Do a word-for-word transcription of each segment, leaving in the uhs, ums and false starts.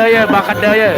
daya, bakat daya.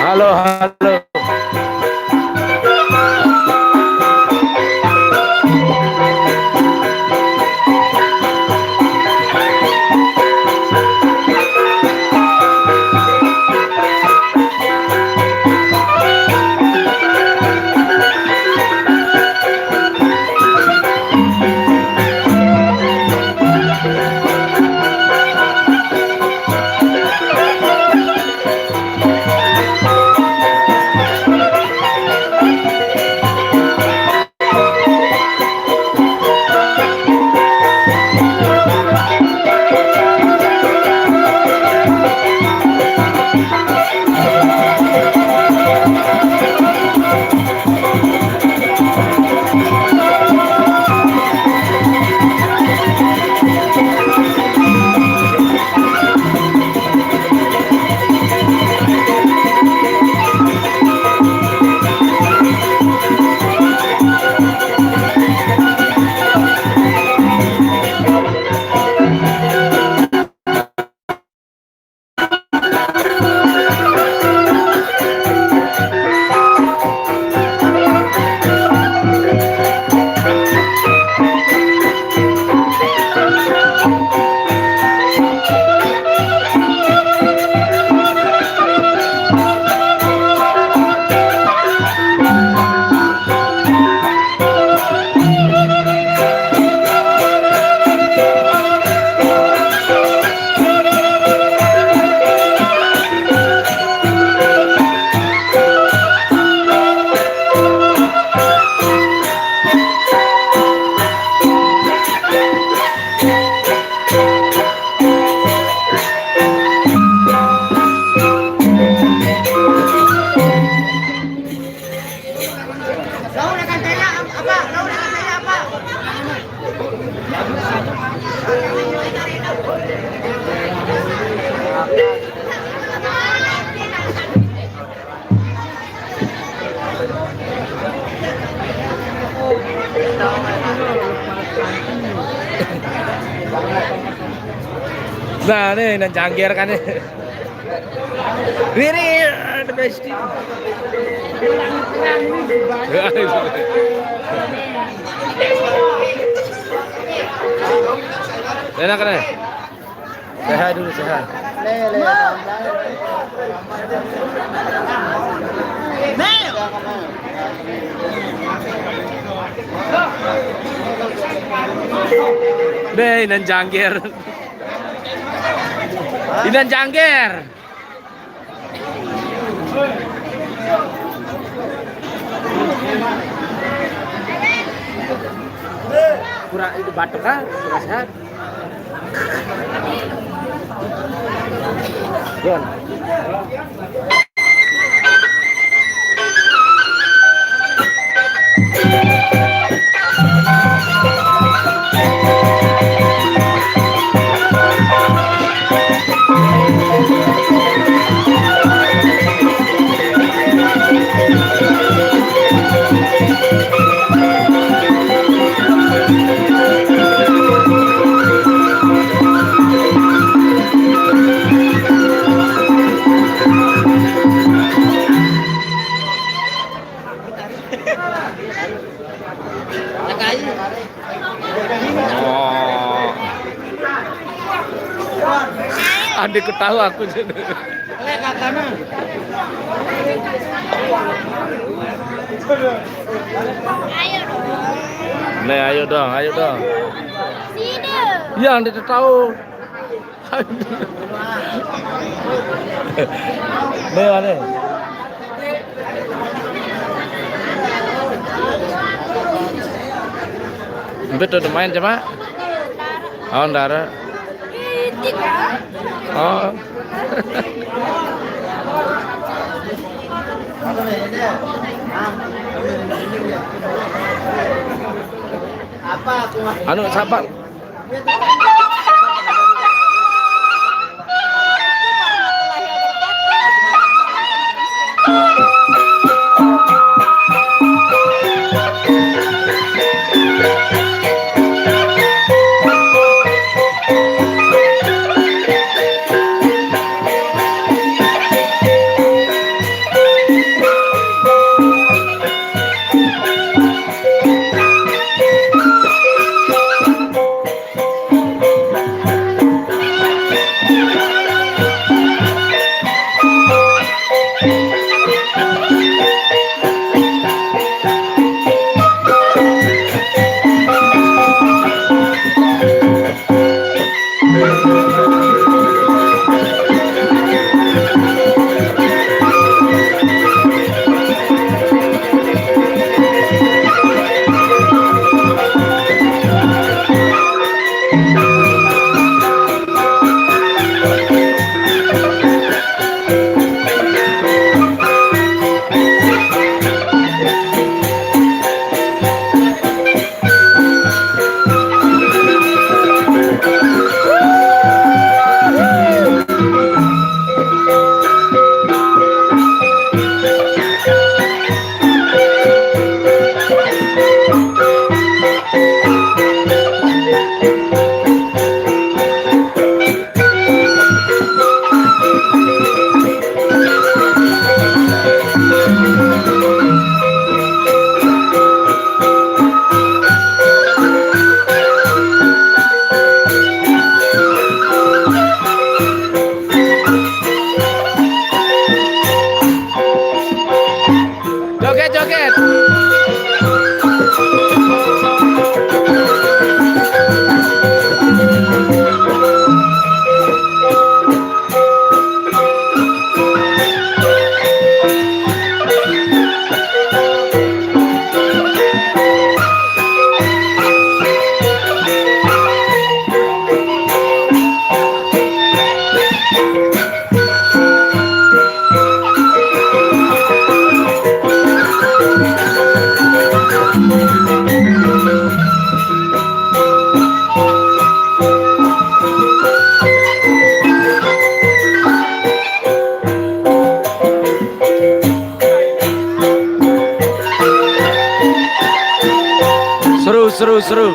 Halo, halo. Nah, nih, nang jangger kan nih. Riri, the best. Enak nih. Sehat dulu, sehat. Be, inan jangger. Inan jangger. Kurang itu batuk, ah, kurang sehat. Jon. Oh. Adikku tahu aku. Nih, ayo dong, ayo dong. Yang dia tahu. Nih, nih. Mbet udah main coba. Oh, ndara. Oh. Anu, siapa? Joget, joget. Seru, seru, seru.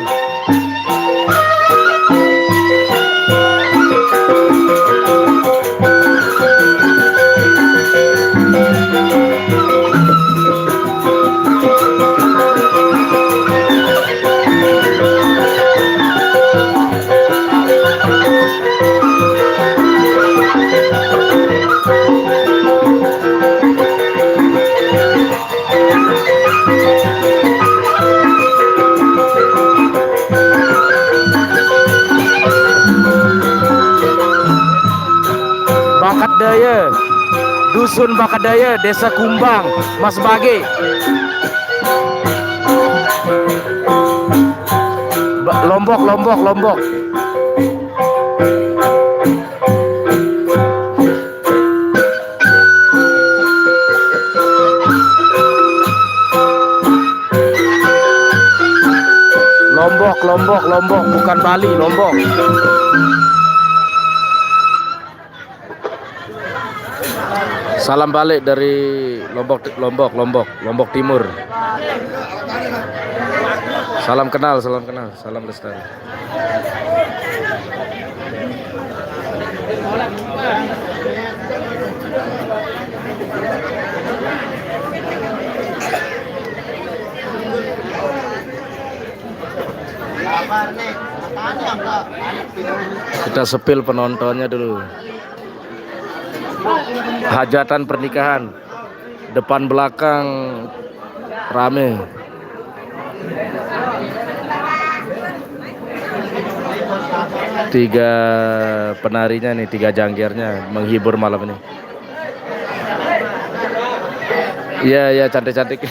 Daya, Dusun Bakadaya, Desa Kumbang, Mas Bage. Ba-, Lombok, Lombok, Lombok. Lombok, Lombok, Lombok, bukan Bali, Lombok. Salam balik dari Lombok, Lombok, Lombok, Lombok Timur. Salam kenal, salam kenal, salam lestari. Kita sepil penontonnya dulu. Hajatan pernikahan, depan belakang rame. Tiga penarinya nih, tiga janggernya menghibur malam ini. Iya, iya, cantik-cantik.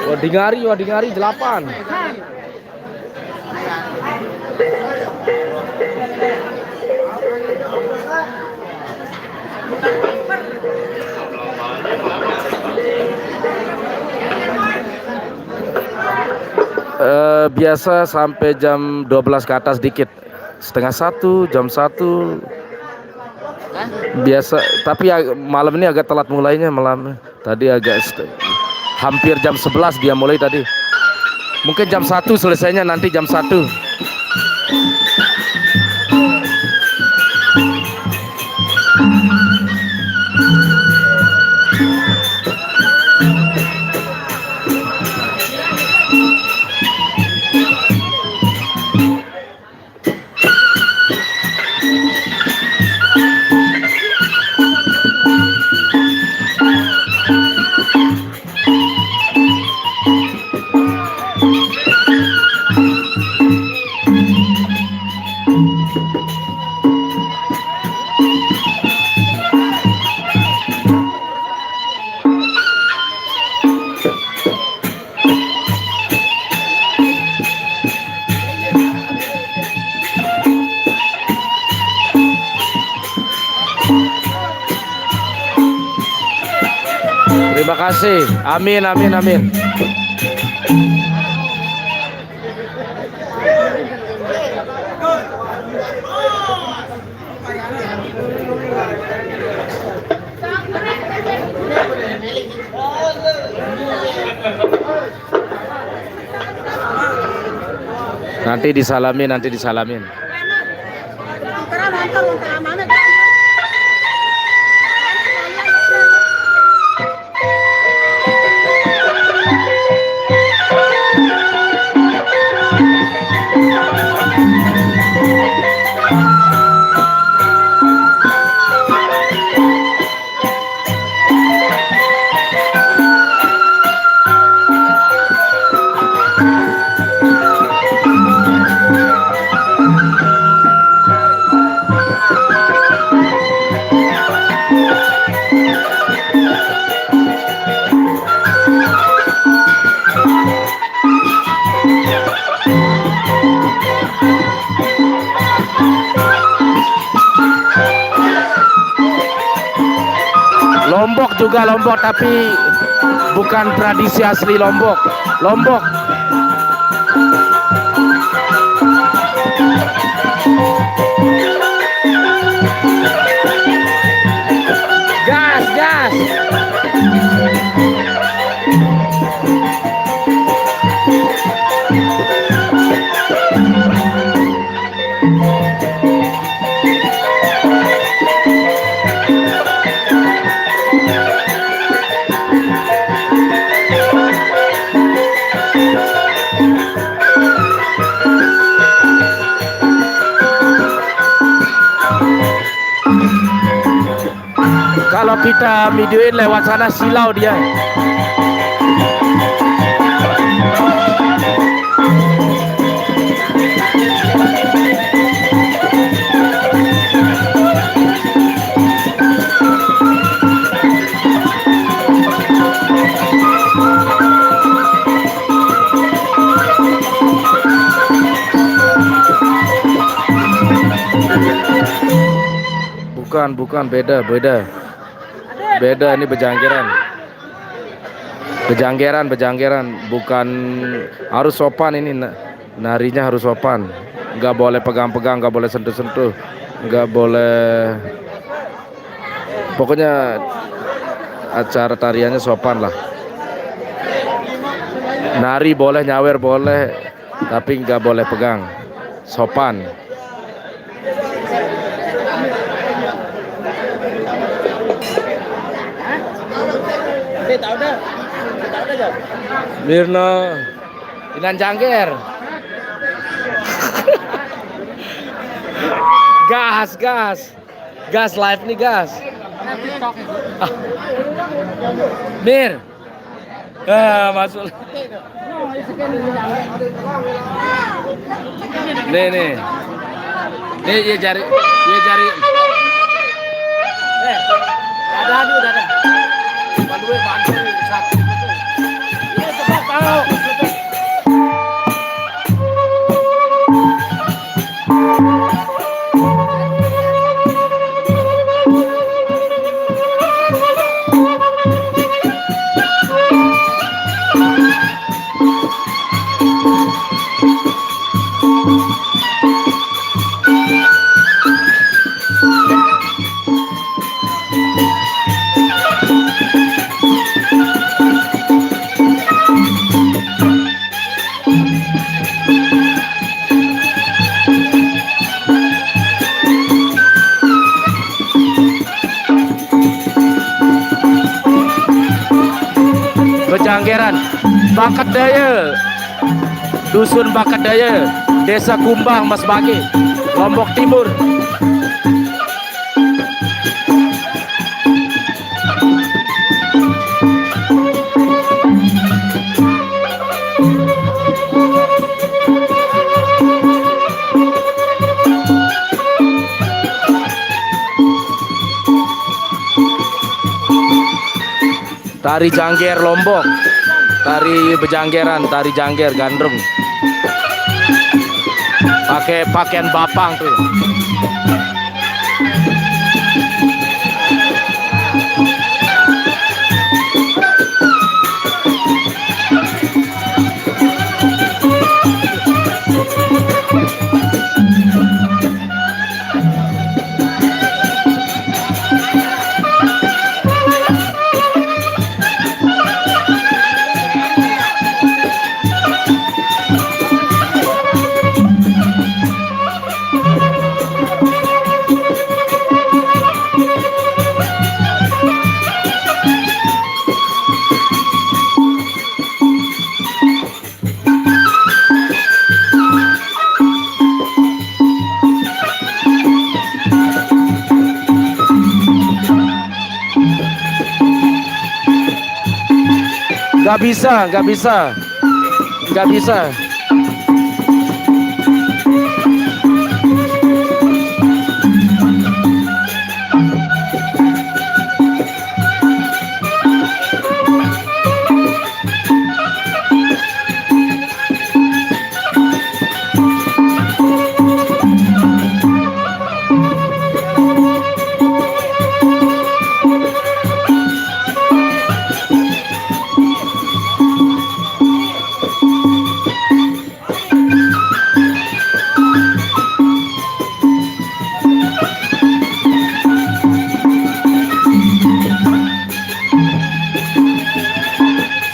Wah, dingari, wah, dingari delapan. Eh, biasa sampai jam dua belas ke atas dikit. Setengah satu, jam satu. Biasa, tapi ag-, malam ini agak telat mulainya malam. Tadi agak st-, hampir jam sebelas dia mulai tadi. Mungkin jam satu selesainya, nanti jam satu. Terima kasih. Amin, amin, amin. Nanti disalamin, nanti disalamin. Lombok juga Lombok, tapi bukan tradisi asli Lombok. Lombok. Gas, gas. Kalau kita videoin lewat sana, silau dia. Bukan, bukan, beda, beda. Beda, ini bejanggeran. Bejanggeran, bejanggeran. Bukan, harus sopan ini, na-, narinya harus sopan. Nggak boleh pegang-pegang, nggak boleh sentuh-sentuh, nggak boleh. Pokoknya acara tariannya sopan lah. Nari boleh, nyawer boleh, tapi nggak boleh pegang. Sopan. Mirna. Inan jangger. Gas, gas. Gas live nih, gas. Ah. Mir. Ah, masuk. Nih, nih. Nih, ya cari, ya cari. Eh, ada, aduh, ada, ada. Bantu, bantu, satu. Ini cepat, tahu. Bejanggeran, Bakat Daya, Dusun Bakat Daya, Desa Kumbang, Mas Bagi, Lombok Timur. Tari Jangger Lombok. Tari bejanggeran, tari jangger gandrung. Pakai pakaian bapang tuh. Nggak bisa, nggak bisa, nggak bisa.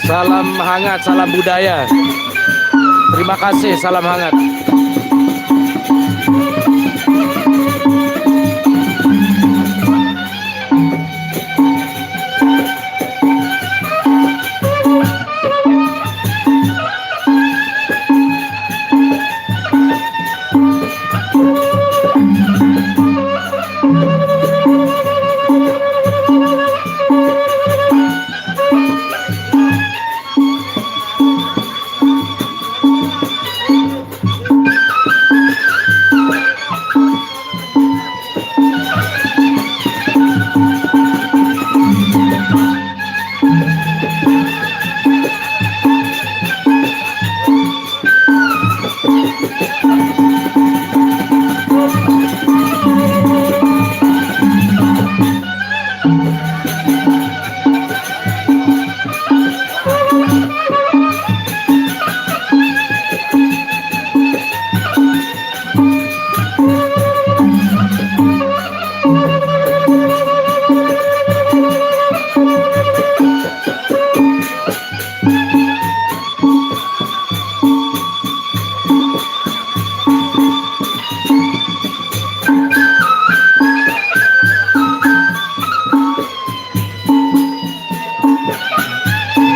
Salam hangat, salam budaya. Terima kasih, salam hangat.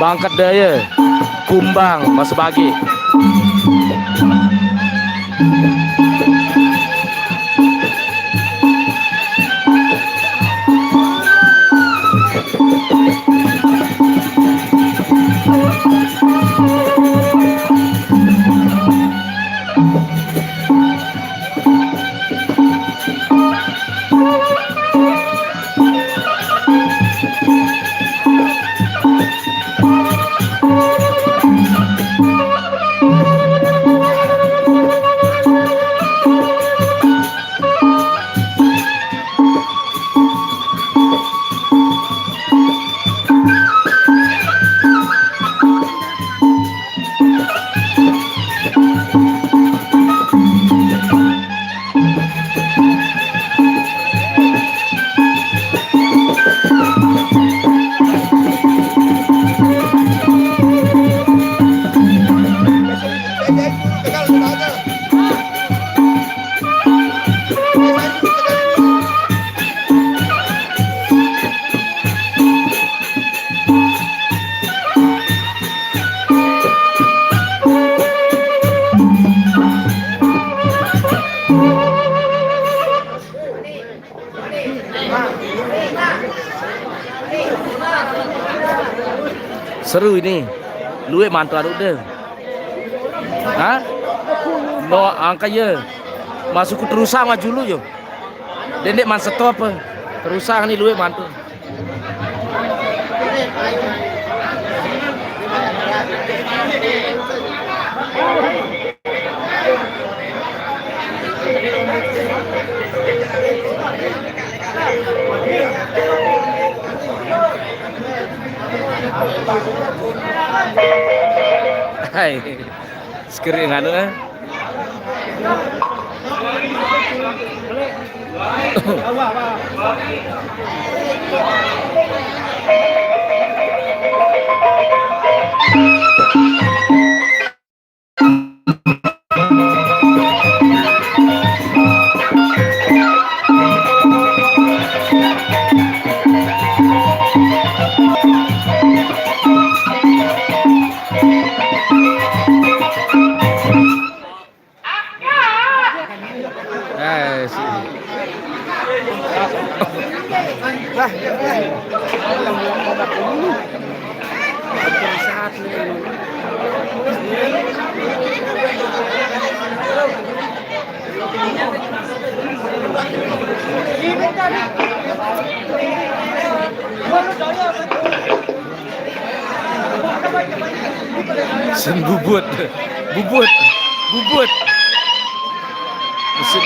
Bangkat daya, kumbang, masih pagi. Seru ini. Luwe mantu adu de. Ha? No angka ye. Masuk ke terusang maju lu yo. Dendek man stop. Terusang ni luwe mantu. Hai. Sekeri nganu, eh. Eh, si. Sen bubut. Bubut. Bubut. Mesin.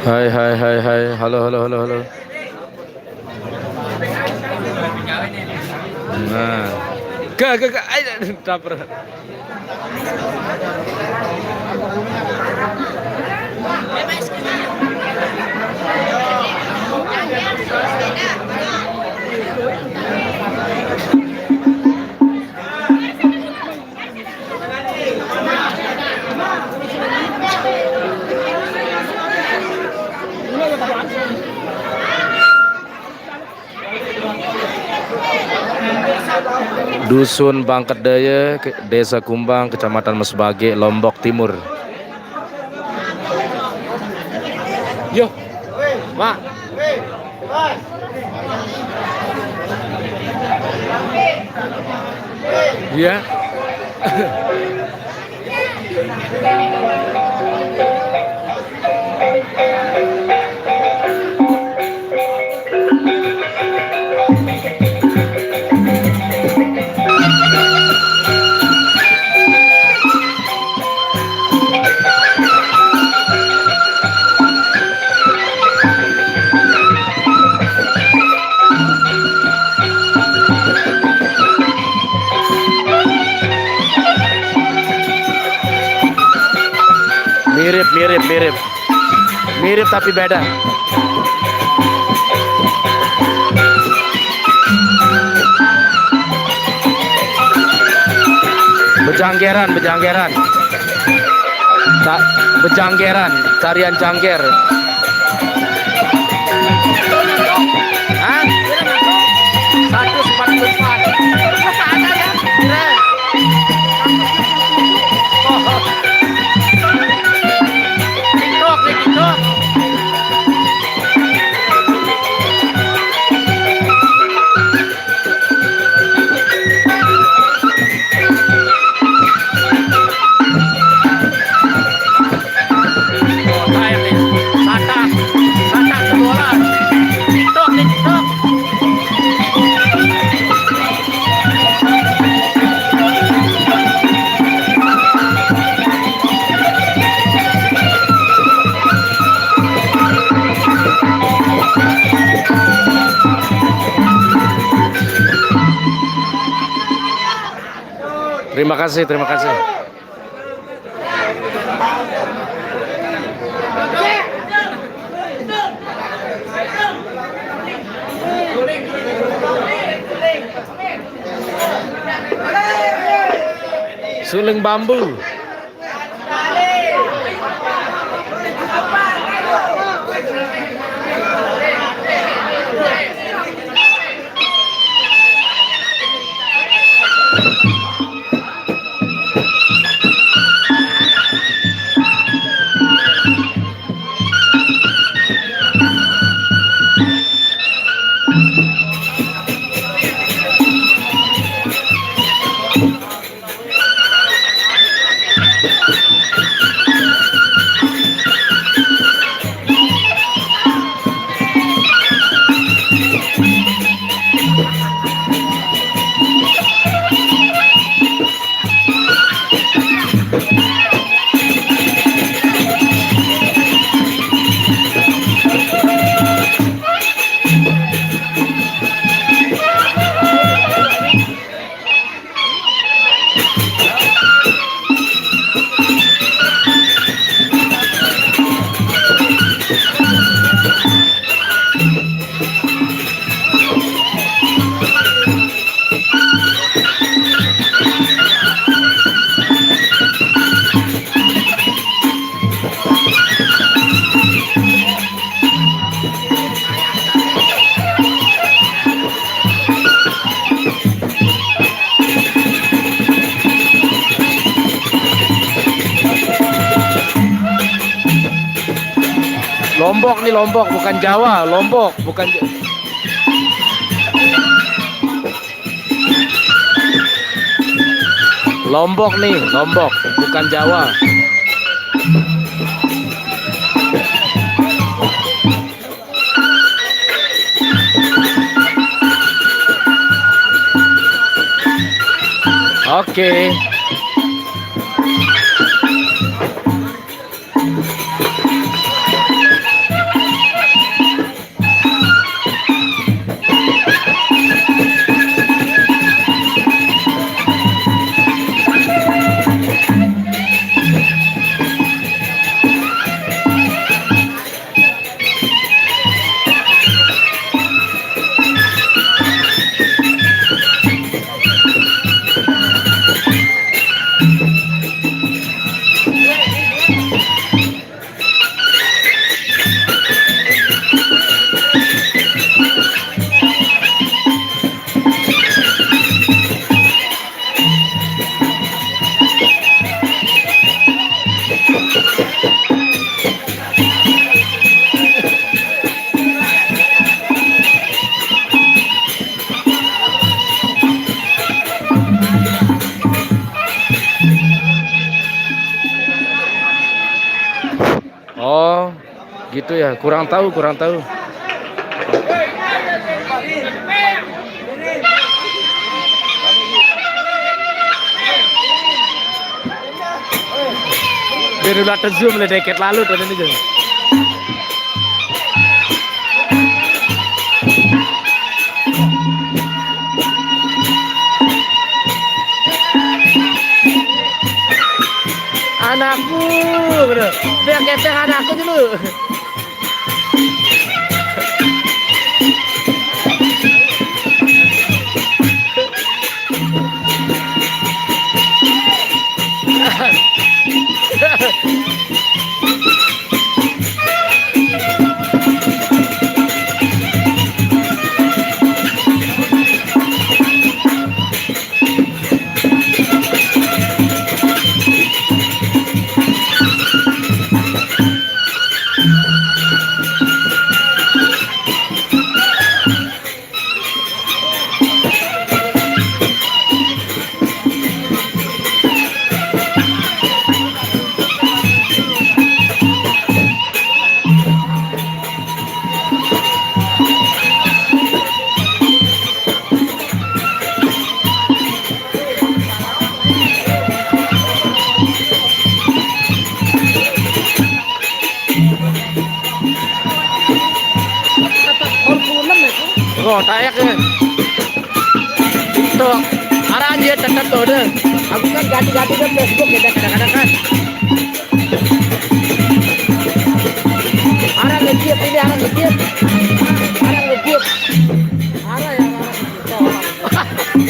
Hai, hai, hai, hai. Halo, halo, halo, halo. Nah. Gak, gak, gak. Ayo, caper. Dusun Bangket Daya, ke-, Desa Kumbang, Kecamatan Mesbage, Lombok Timur. Yo, Mak. Iya. Mirip, mirip, mirip. Mirip tapi beda. Bejanggeran, bejanggeran. Ta-, bejanggeran, tarian jangger. Hah? Seratus empat puluh empat. Apa ada ya? Kira. Oh. TikTok nih, TikTok. Terima kasih, terima kasih. Suling bambu. Lombok nih, Lombok, bukan Jawa. Lombok, bukan Ja- Lombok nih, Lombok, bukan Jawa. Oke. Oh, gitu ya. Kurang tahu, kurang tahu. Biar udah zoom lah deket lalu tuh ini tuh. Anakku, bro. Dia kepeng anakku dulu. Roh, taek ya. Tuh, arah dia tetap tuh deh. Aku kan ganti-ganti kan Facebook ya kadang-kadang kan. Arah ngejip ini, arah ngejip. Arah ngejip. Arah ya, arah ngejip.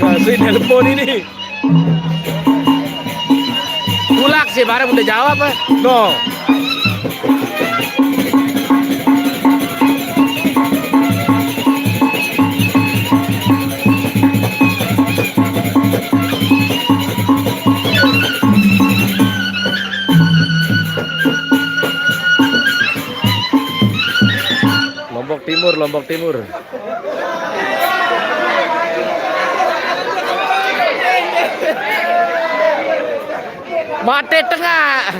Nah, si nelpon ini. Tulak sih, barang udah jawab, eh. No. Lombok Timur, Lombok Timur. Mate tengah.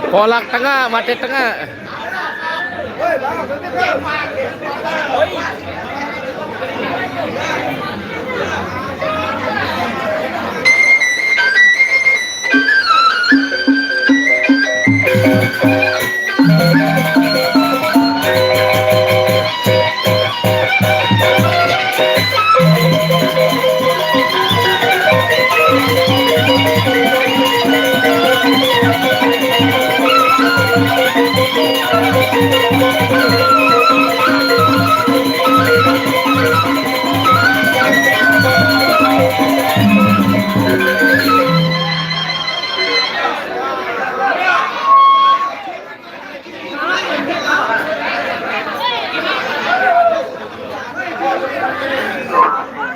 Polak tengah, mate tengah.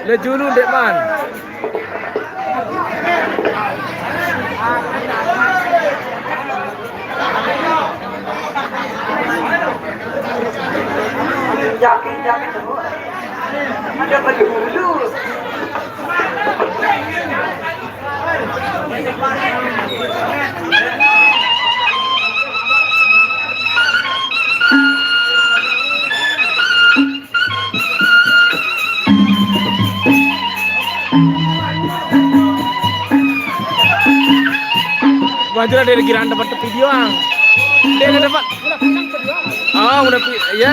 Le julu, Dek Man. Yakin, yakin semua. Ada baju bulu. Wajar dari girang dapat video ang. Dia ada dapat. Oh, udah pi-, ya.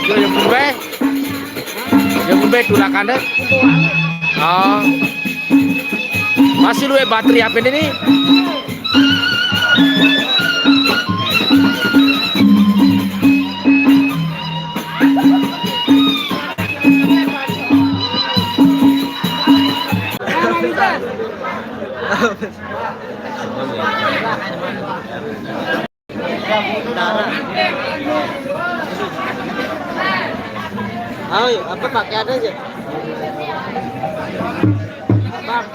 Yo, yang berubah. Yang ubek tulakan deh. Oh. Masih lu, eh, bateri apa ini? Oh, apa pakai ada aja? Bang.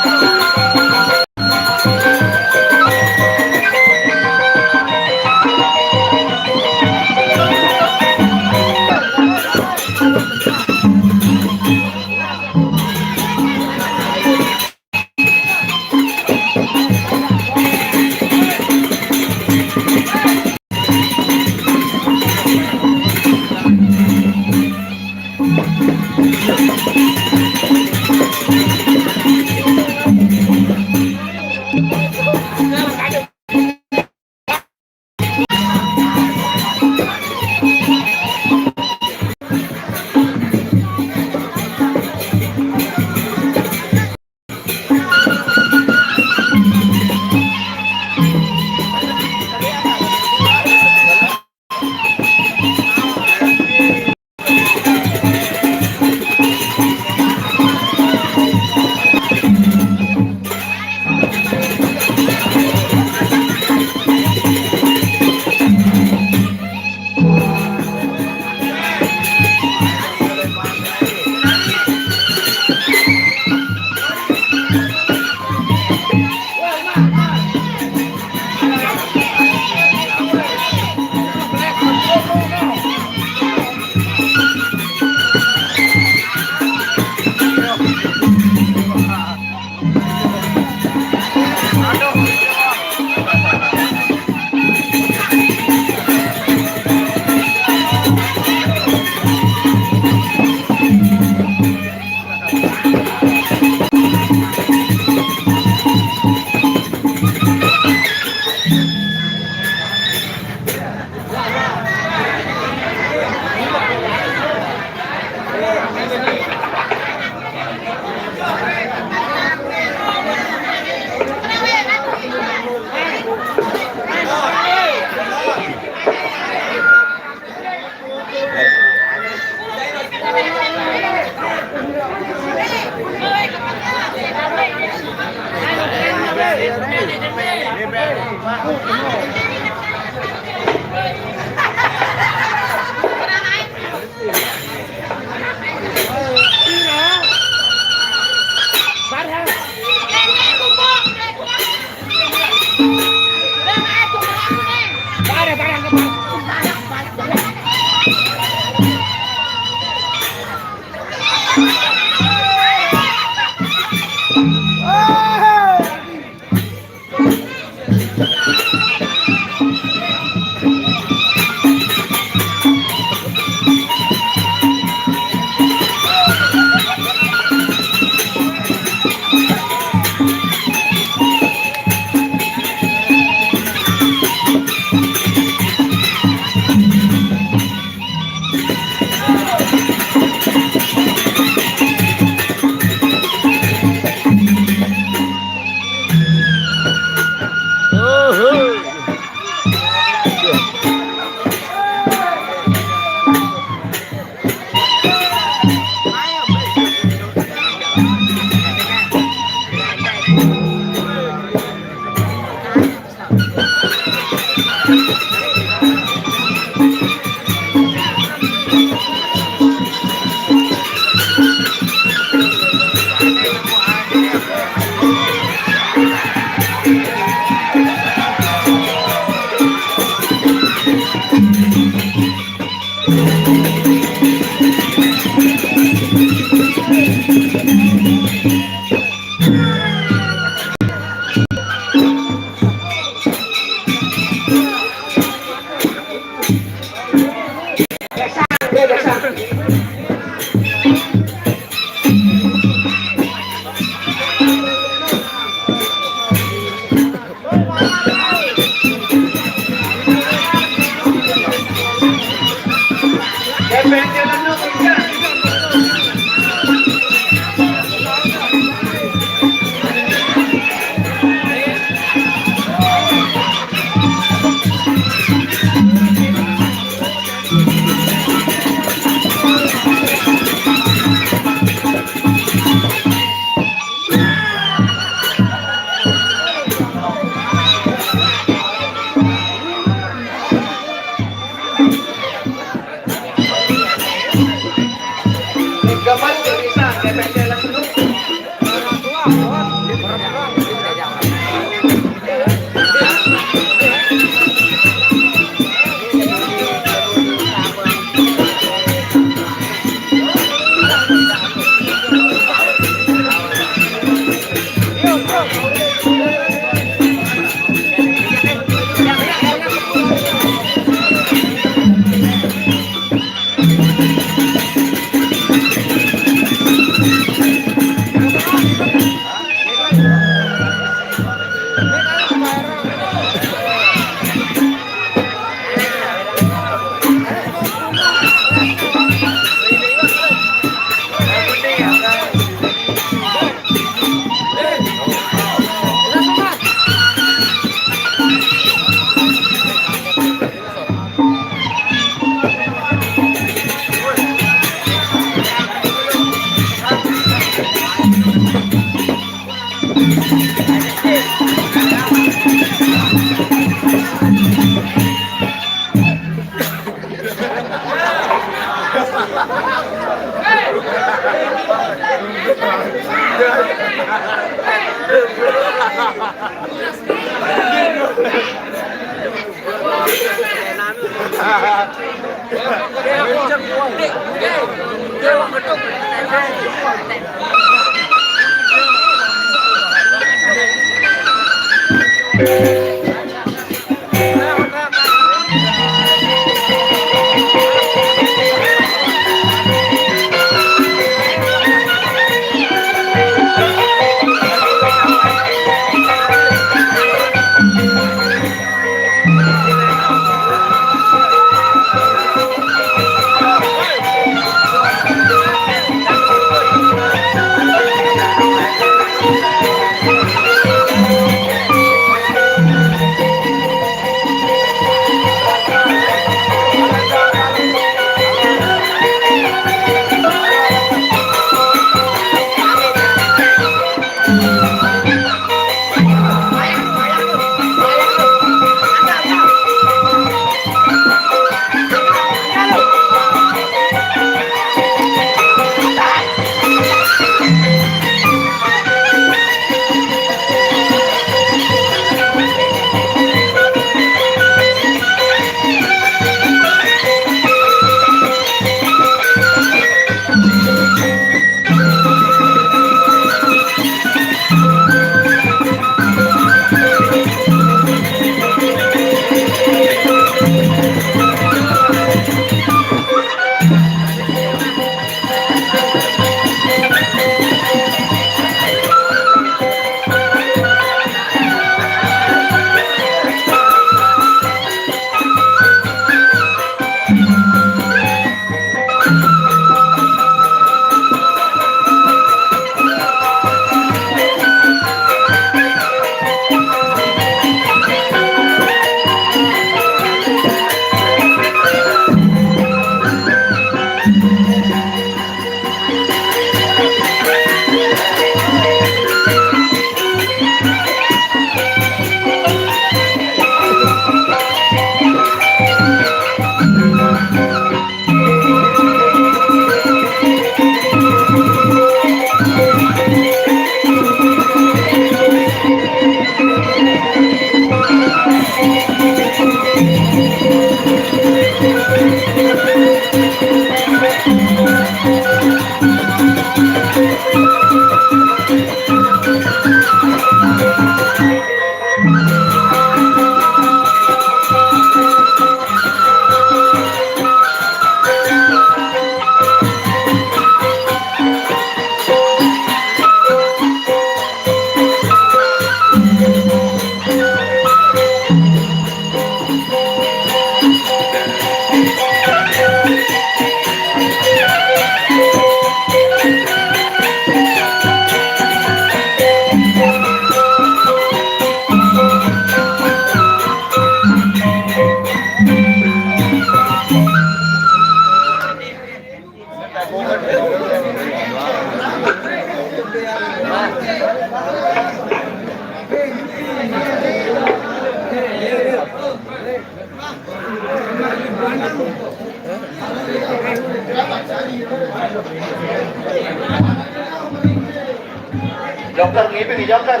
Joker, ngibing, Joker.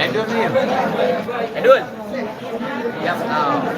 Edun nih. Edun. Yang tahu.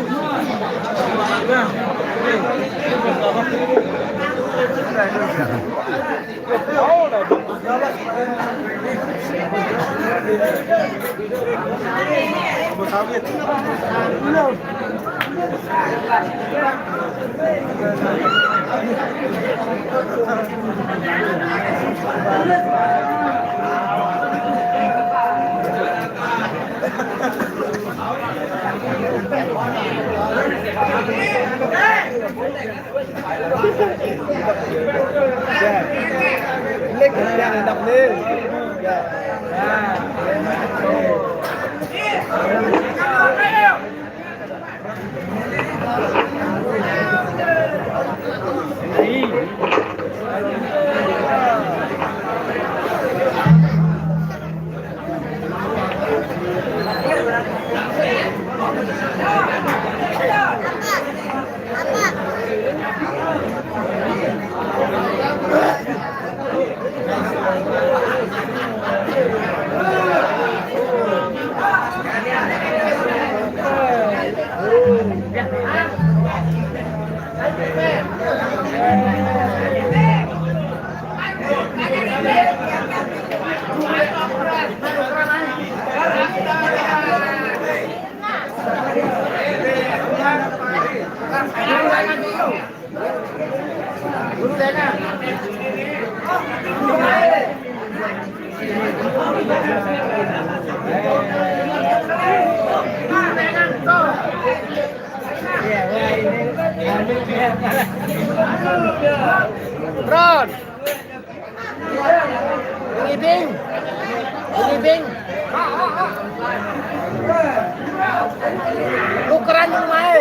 Ron. Ibing. Ibing. Tukeran yung mae.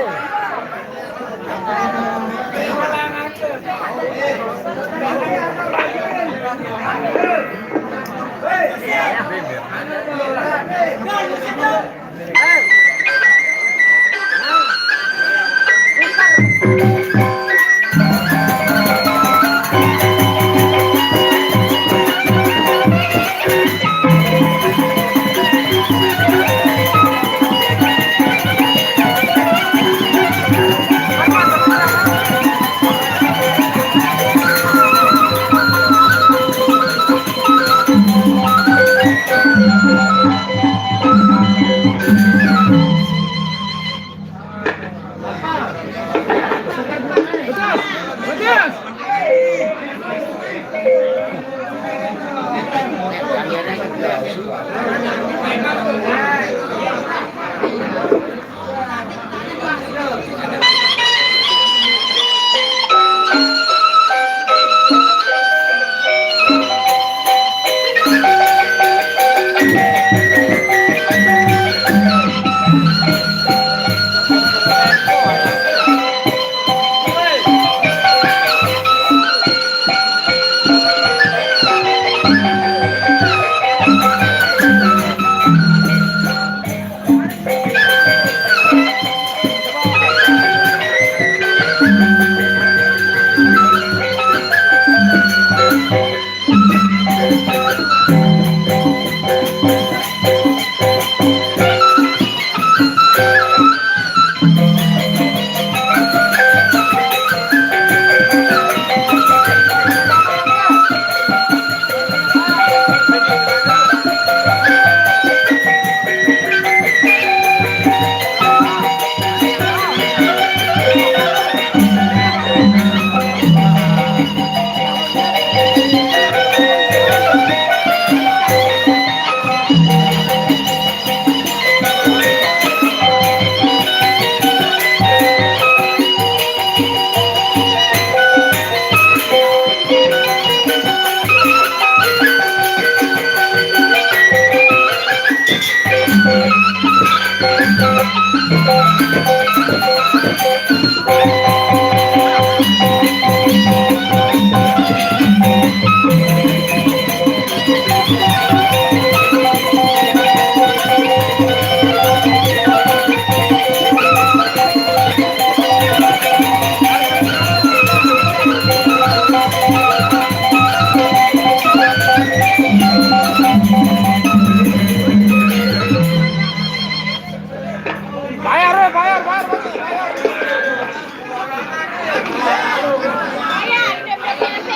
Bayar, weh, bayar, bayar, bayar.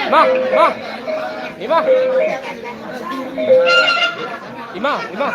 Ima, Ima. Ima. Ima, Ima.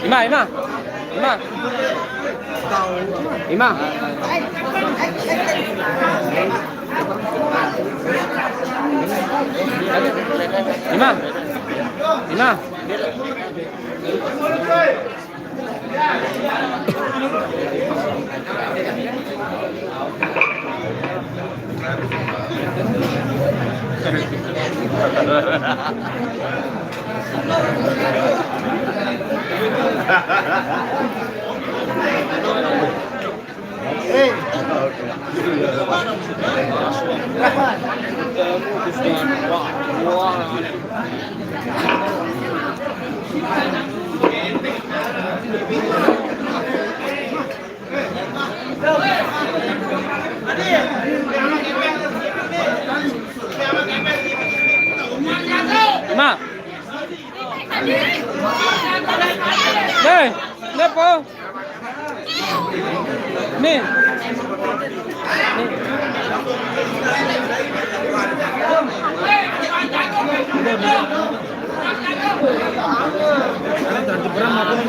Ima, Ima. Ima. Ima. Ima. Ima. Ima. Hei, kenapa? Nih. Nih. Udah, udah. Jangan diberang, apa nih?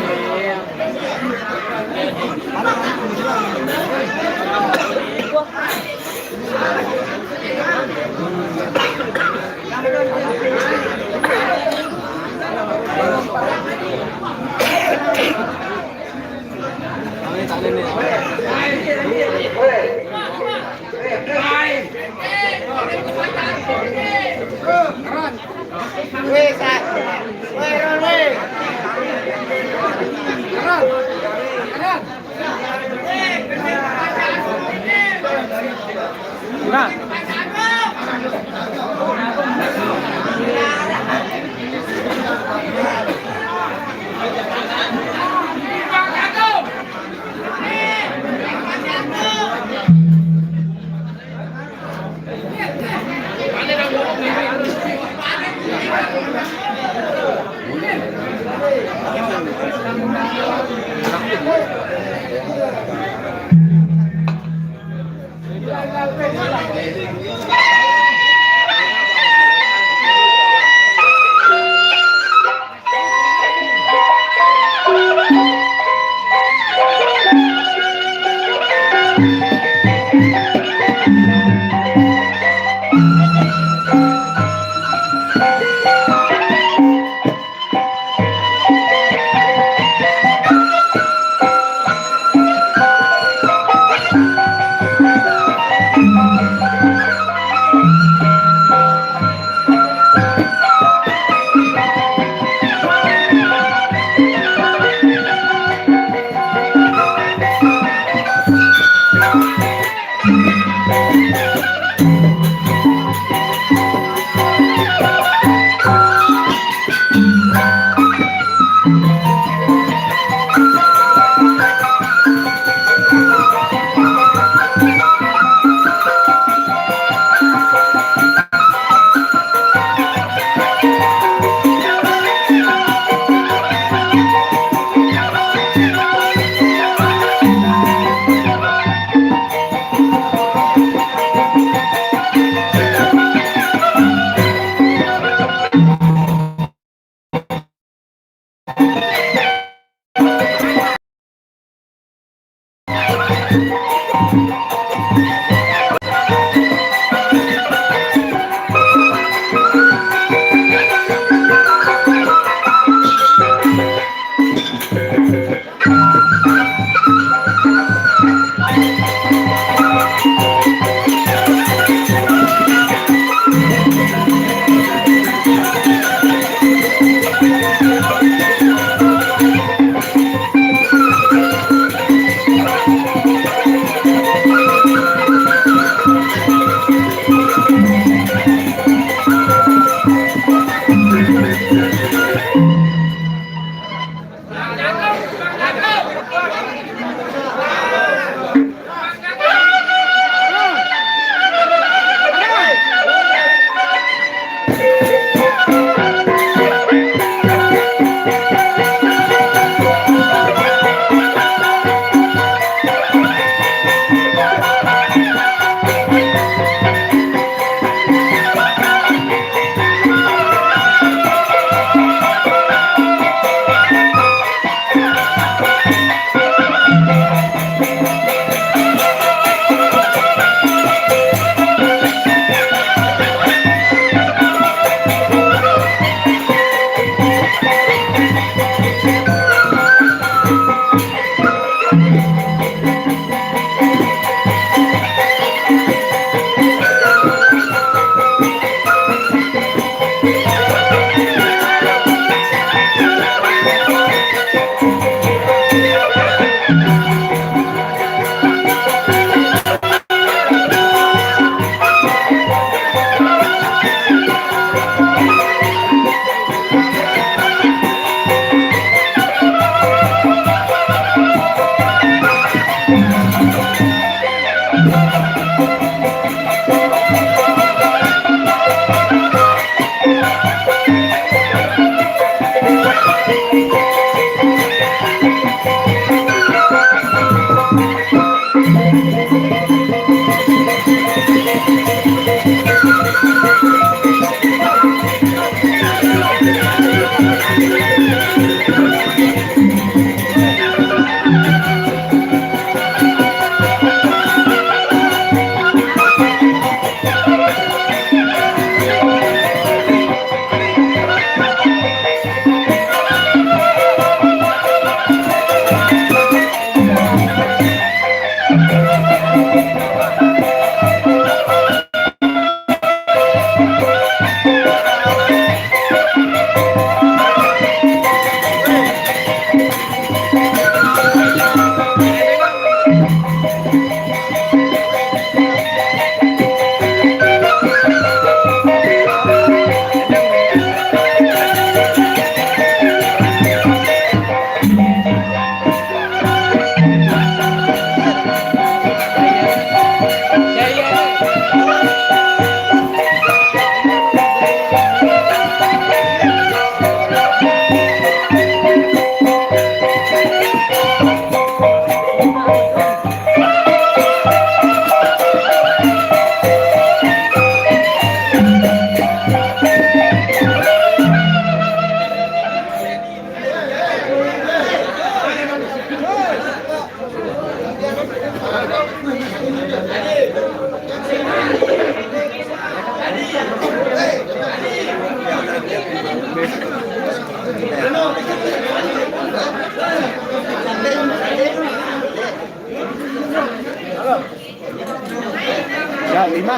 Ya, lima.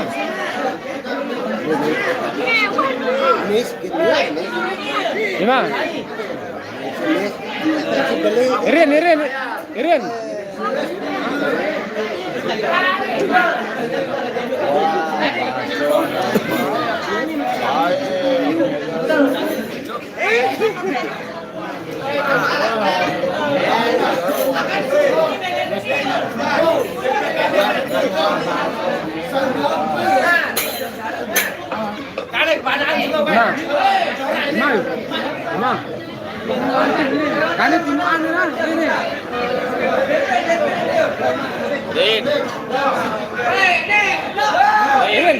Miss, gitu ya, Miss. Lima. Miss. Irin, Irin, Irin. Nah. Nah. Nah. Kali timuan lah ini. Din. Din.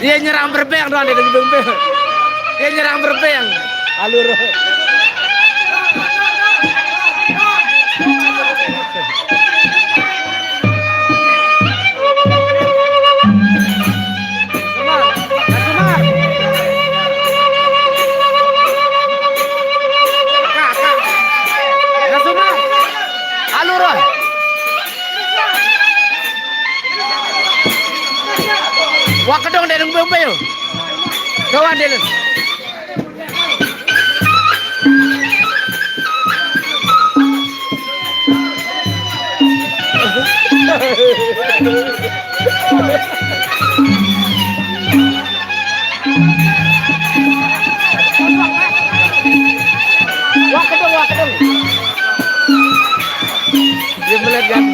Dia nyerang berbeng doang, dia lagi beng-beng. Dia nyerang berbeng. Alur. Sumar, Sumar. Kak, Kak. Sumar. Alur, Roy. Wah, kedong deh, dong, beng, beng. Kawan deh, dong. Wah, kedong, wah, kedong. Dia melihat kan.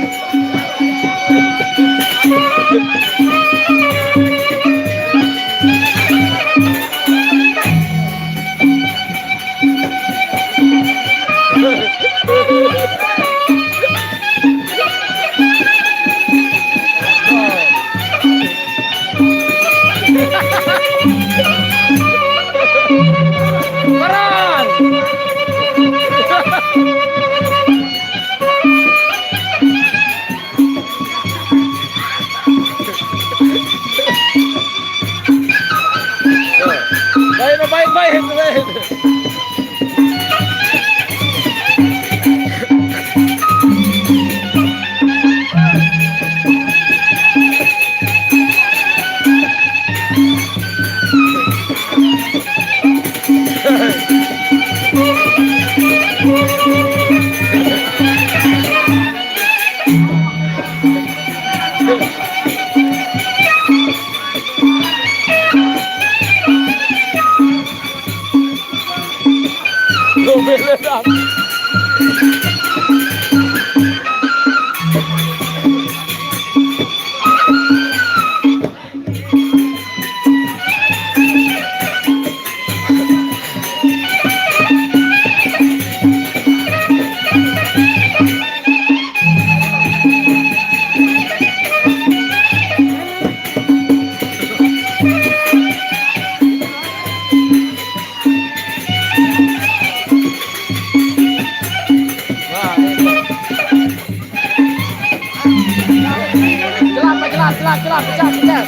Pecah, pecah, pecah.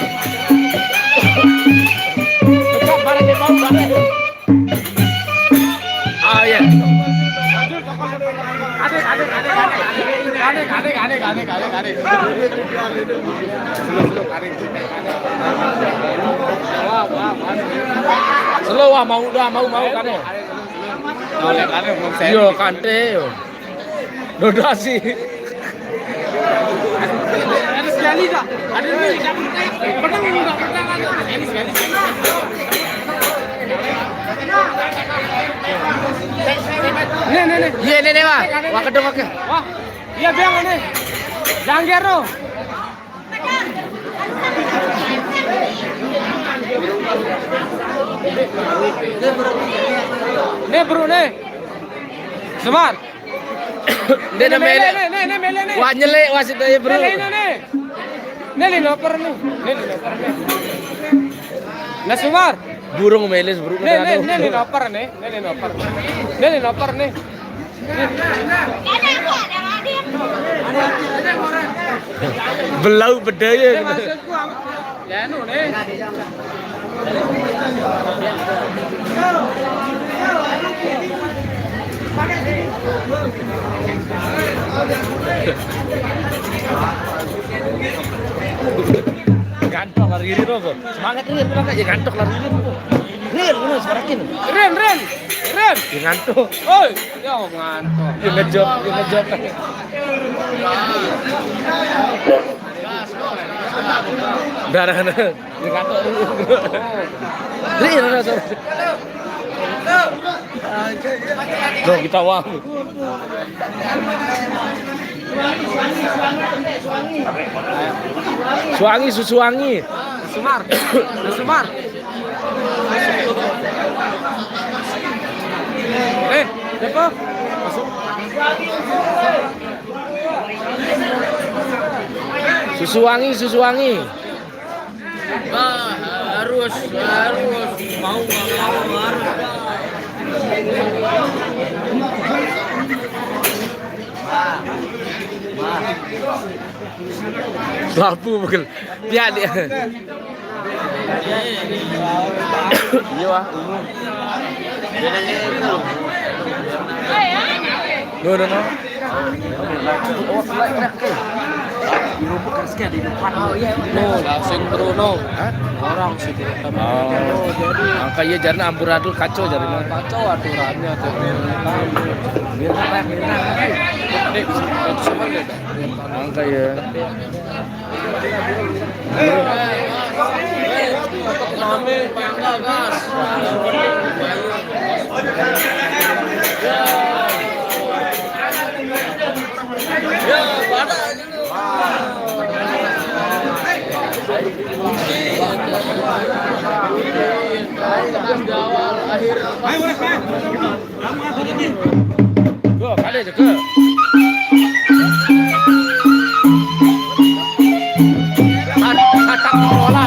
Pecah, barang dia mau, barang dia. Oh, iya. Adik, adik, adik, adik. Adik, adik, adik, adik, adik, adik. Slow, slow, adik. Wah, wah, wah. Slow, wah, mau, dah, mau, mau, kane. Adik, adik, mau saya. Yo, kante, yo. Dodasi. Ada sekali dah. Ada ni. Pedang ni dah, pedang ada. Sekali, sekali. Ni, ni, ni. Iya, ni, ni, wah. Wah, kedua ke. Wah. Iya, biang ni. Jangan gear tu. Ni, bro, ni. Semar. Dia dah melek. Ni, ni, ni, ni, melek ni. Wah, nyelek wasit dia, bro. Ni, ni, ni. Ni, ni, noper ni. Ni, ni, noper ni. Nah, Semar. Burung melis, bro. Ni, ni, ni, ni, noper ni. Ni, ni, noper. Ni, ni, noper ni. Belau bedanya. Ni, maksudku apa? Ya, anu ni. Gantok lari ini, Rob. Semangat, Rin, semangat. Ya, gantok lari ini, Rob. Rin, lu semakin. Rin, Rin. Rin. Ya, ngantuk. Oi, ya ngantuk. Ya, ngejok, ya, ngejok. Darah. Ini kantor dulu. Ini, ini, ini. Loh, kita uang. Suangi, susu wangi. Sumar. Sumar. Eh, siapa? Susu wangi, susu wangi. Wah, harus, harus. Mau nggak mau, harus. Labu bukan. Dia, dia. Iya, wah, umum. Dia nanya itu. No, no, no. Oh, selek, selek, oke. Di rumput kan sekian di depan. Oh, iya, iya. No, langsung Bruno. Hah? Orang sih, teman. Oh. Oh, jadi angka iya jarna amburadul kacau jarna. Kacau aturannya tuh. Mirna, mirna. Dek, dek, semua ya, Dek. Angka iya. Ayo, boleh, boleh. Go, kali aja, go. At-, atak bola.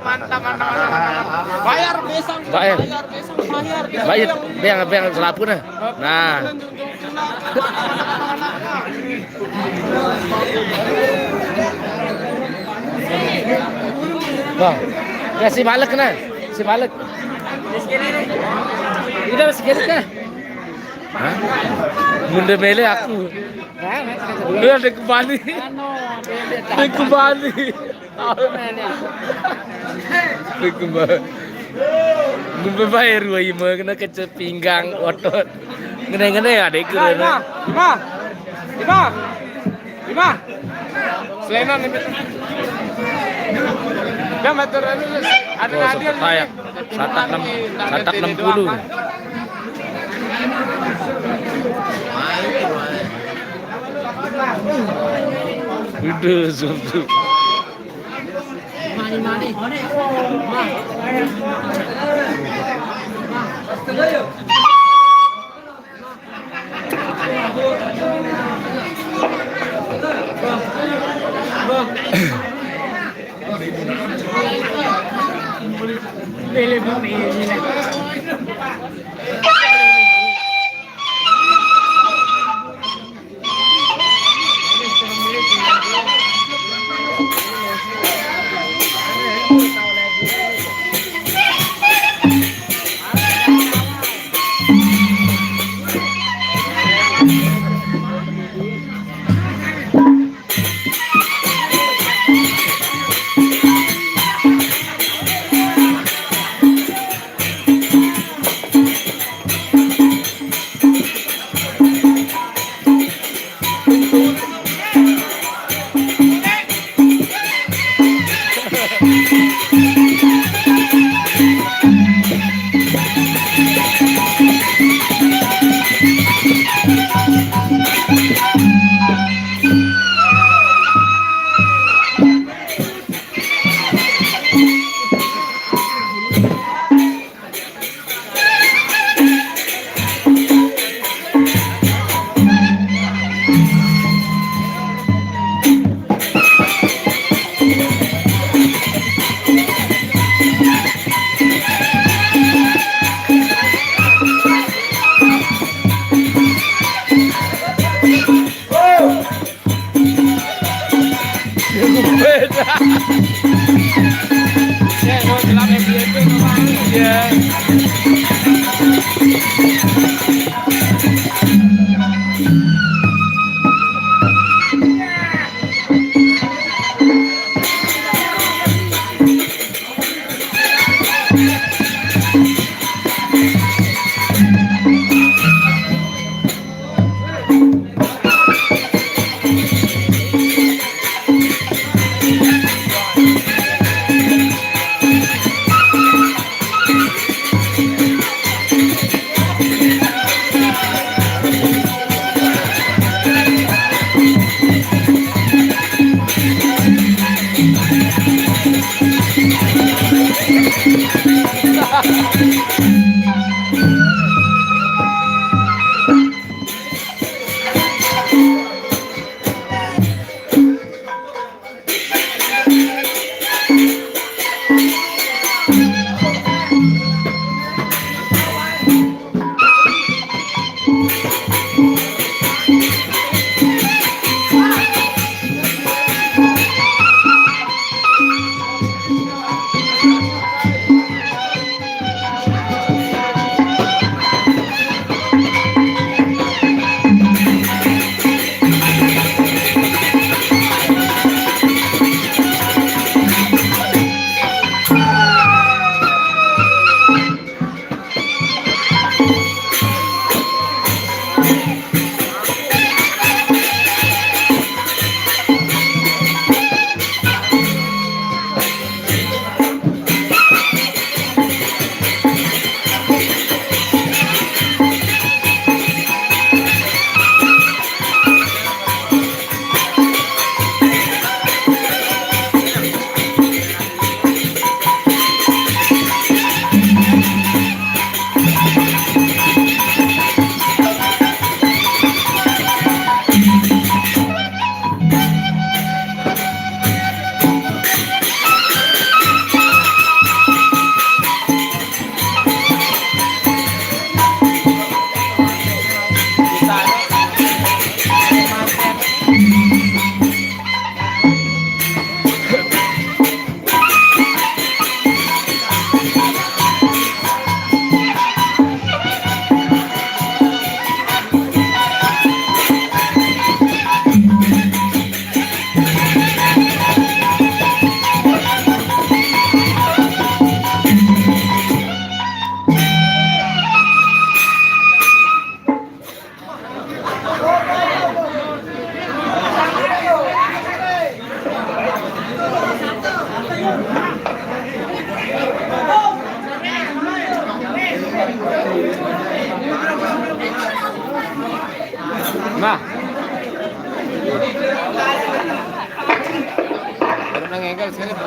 Mantap, mantap, mantap, mantap. Bayar besang, bayar, bayar besang, bayar. Bayar, beng, beng, selapuq ne. Nah. Bang, ya si Malek ne, si Malek. Udah masih kene. Hah? Bunda mele aku. Hah? Lu ada kembali. Ada kembali. Ada kembali. Ngumbe bae rue ime kene kece pinggang otot. Ngene-ngene ya, dek. Ima, ima. Ima. Ima. Selenan ini. Dia meter ini. Ada. Oh, ada. Satak enam, satak enam puluh. Udah, suntuk.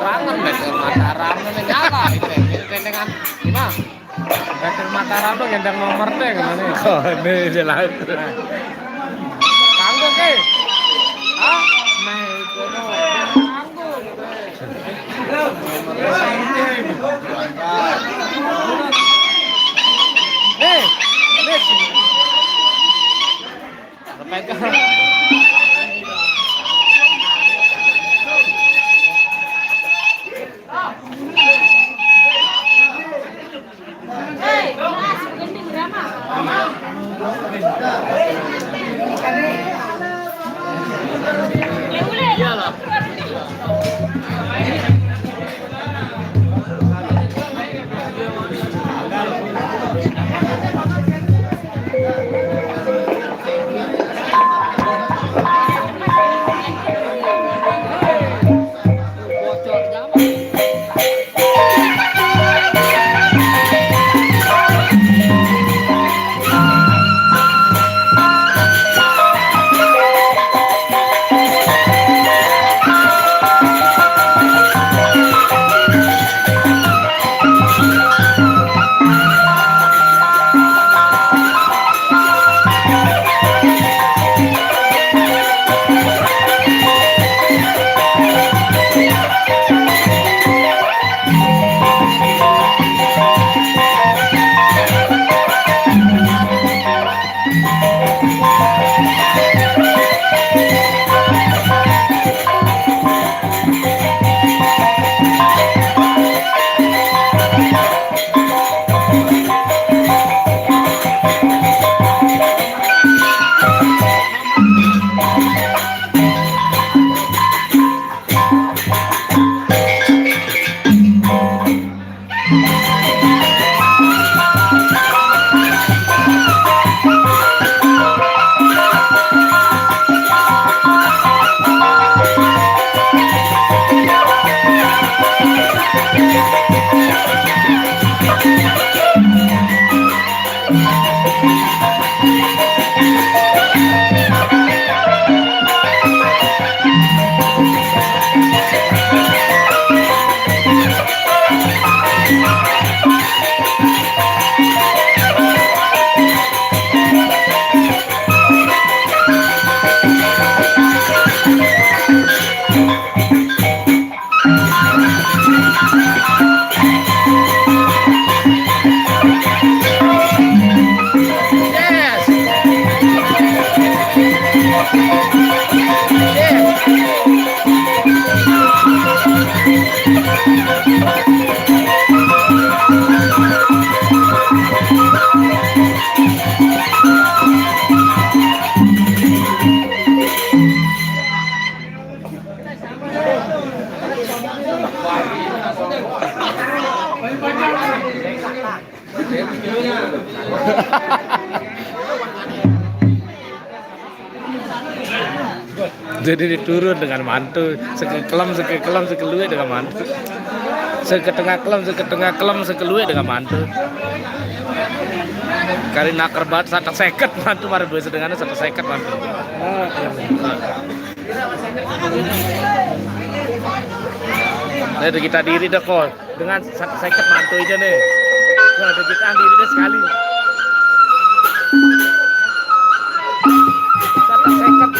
Kangen, Meter Mataram ini nyala itu. Ini tendengan gimana? Meter Mataram tuh ngendang nomor teh gimana? Oh, ini jelas. Kanggo ke? Hah? Nah, itu tuh. Kanggo gitu. Eh, ini sih. Jadi diturun dengan mantu, sekekelem, sekekelem, sekeluwe dengan mantu. Seketengah kelem, seketengah kelem, sekeluwe dengan mantu. Kari naker banget, satu seket mantu, mari bahasa dengan satu seket mantu. Nah, itu kita diri deh, kok. Dengan satu seket mantu aja nih. Wah, ada kita diri deh sekali. Satu seket.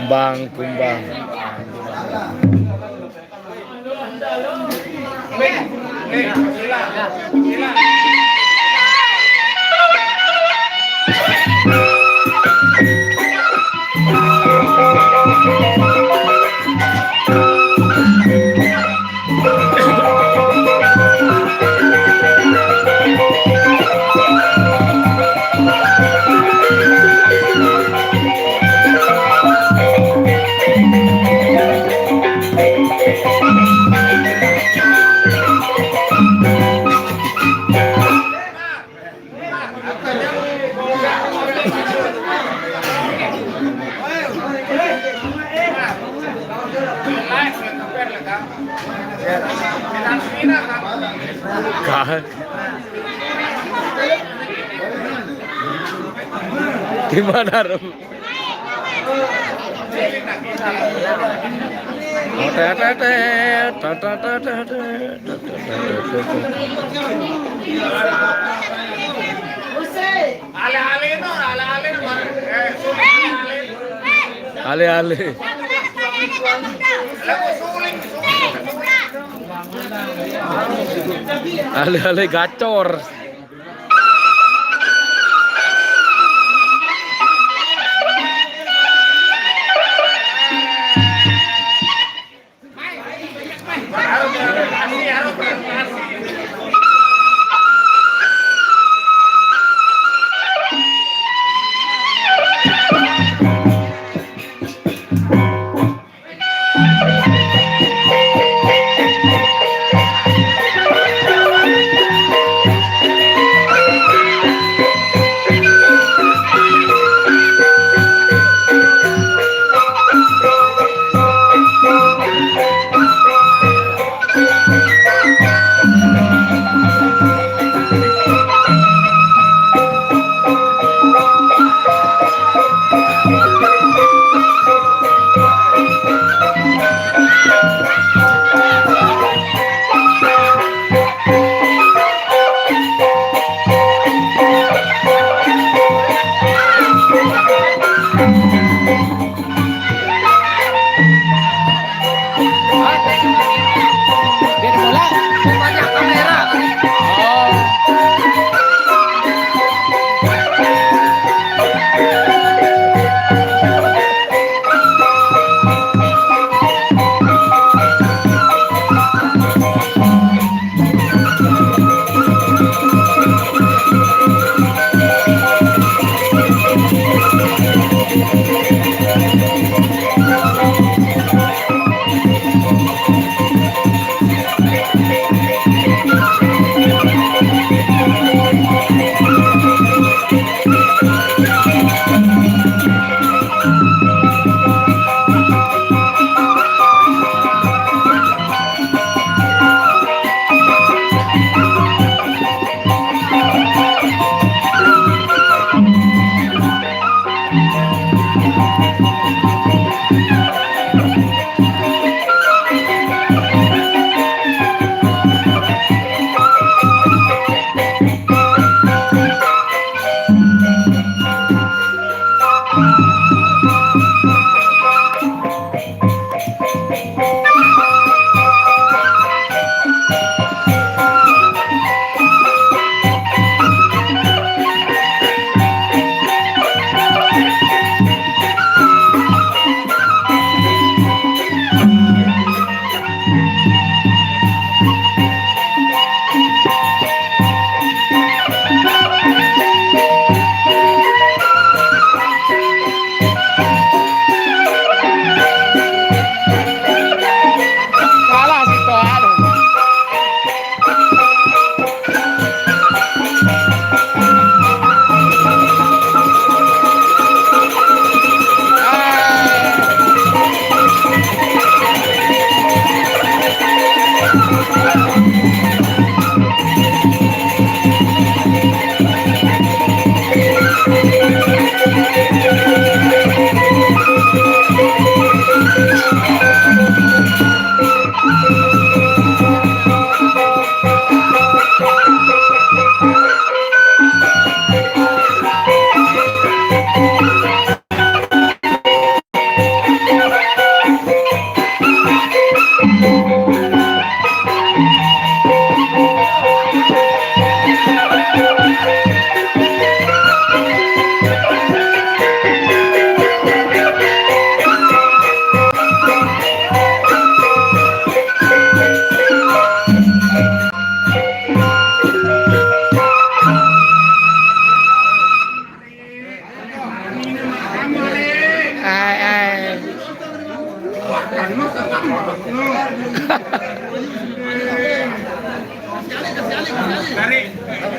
Kumbang, kumbang. Kah? Gimana, Rum? Ale-ale. Ale-ale gacor.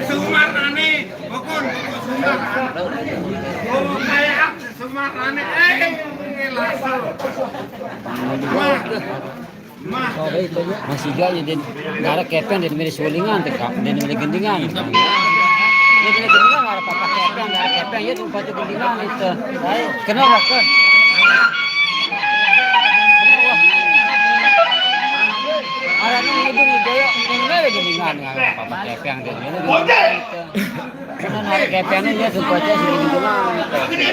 Sumarane, pokon, pokon Sumarane. Oh, kayak apa Sumarane? Eh, langsung. Wah. Mah. Masih gak ya, din. Nggak ada kepeng, din milih sulingan, teka, din milih gendingan. Dia milih gendingan, nggak ada apa-apa kepeng, nggak ada kepeng, ya, tempat gendingan itu. Kenapa, kan? Ada nih, hidung hidung, nggak ada gendingan, nggak ada apa-apa kepeng, din milih gendingan itu. Karena narik kepengnya, ya, tempat aja sih gendingan itu. Ini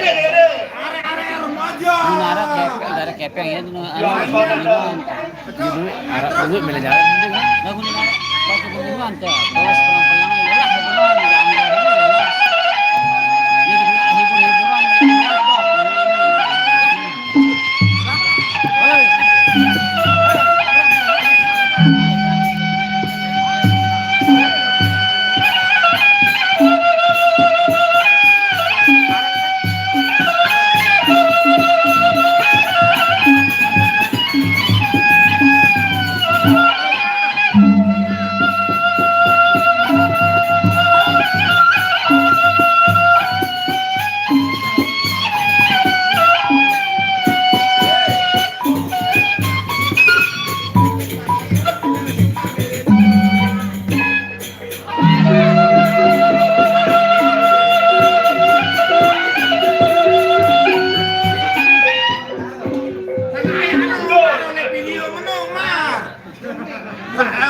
narik kepeng, narik kepeng, ya, anu, gendingan. Ibu, arah dulu milih jalan penting kan? Lagu ni, Pak. Satu kunjungan, teh. Terus pelan-pelan, ya, lah, pelan-pelan, jangan, jangan, jangan. Ini hibur-hiburan, ini, apa? Hei.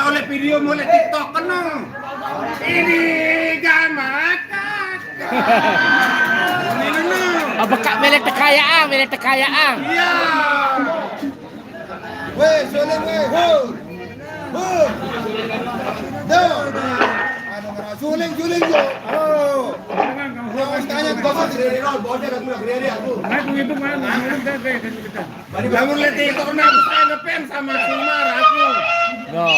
Oleh video, oleh TikTok kena. Ini kan makan. Ini dulu. Apa kak milih tekayaan, milih tekayaan? Iya. Weh, suling, weh. Ho. Ho. Tuh. Anu, suling, suling, yo. Oh. Jangan tanya ke bos. Lamun leti itu kena ngepen sama Sumar aku. Yo.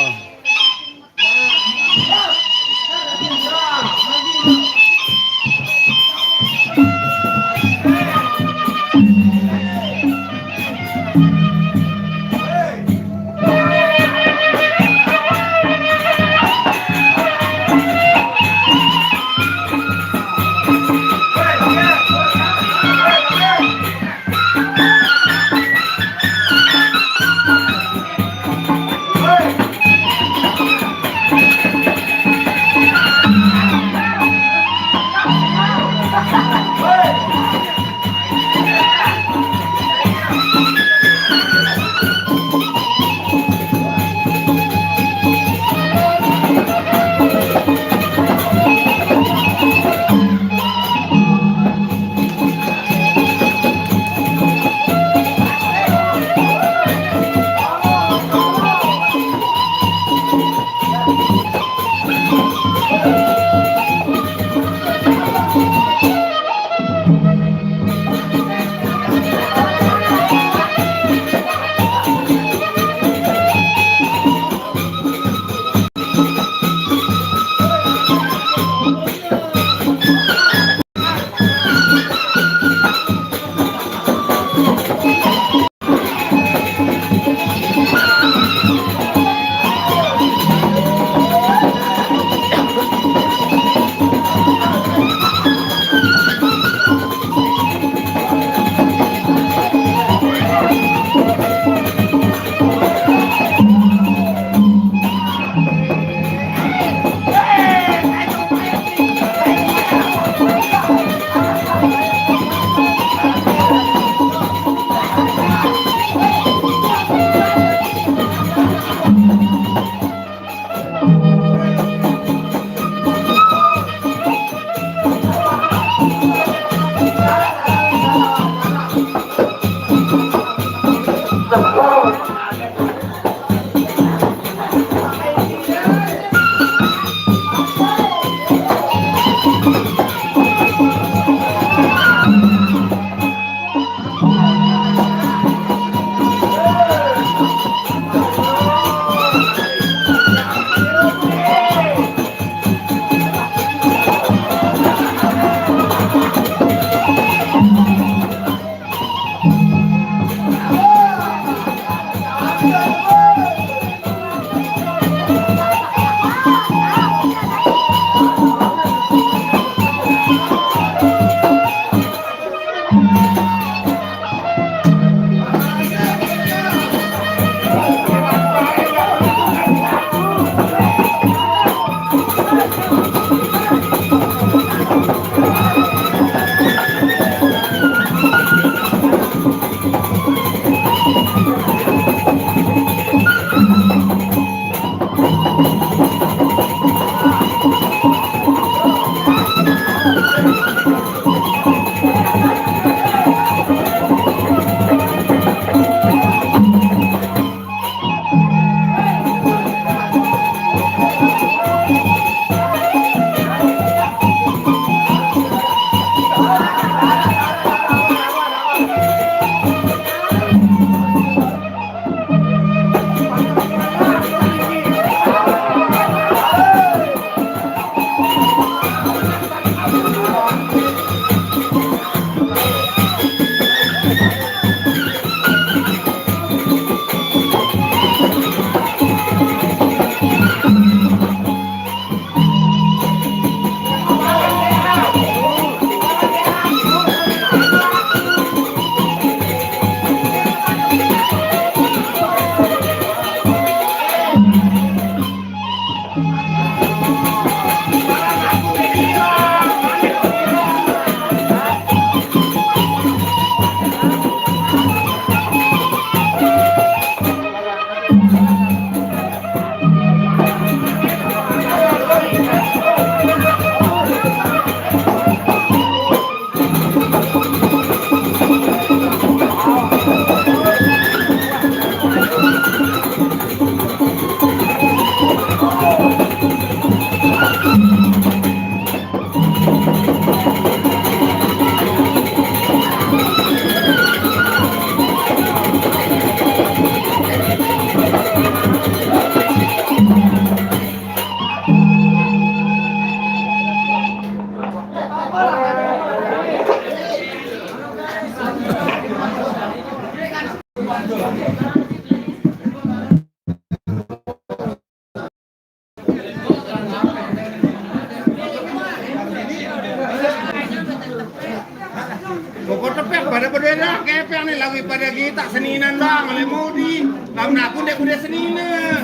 Lagi pada kita seninan bang, oleh Mudi. Bang Nakun dia udah seninan.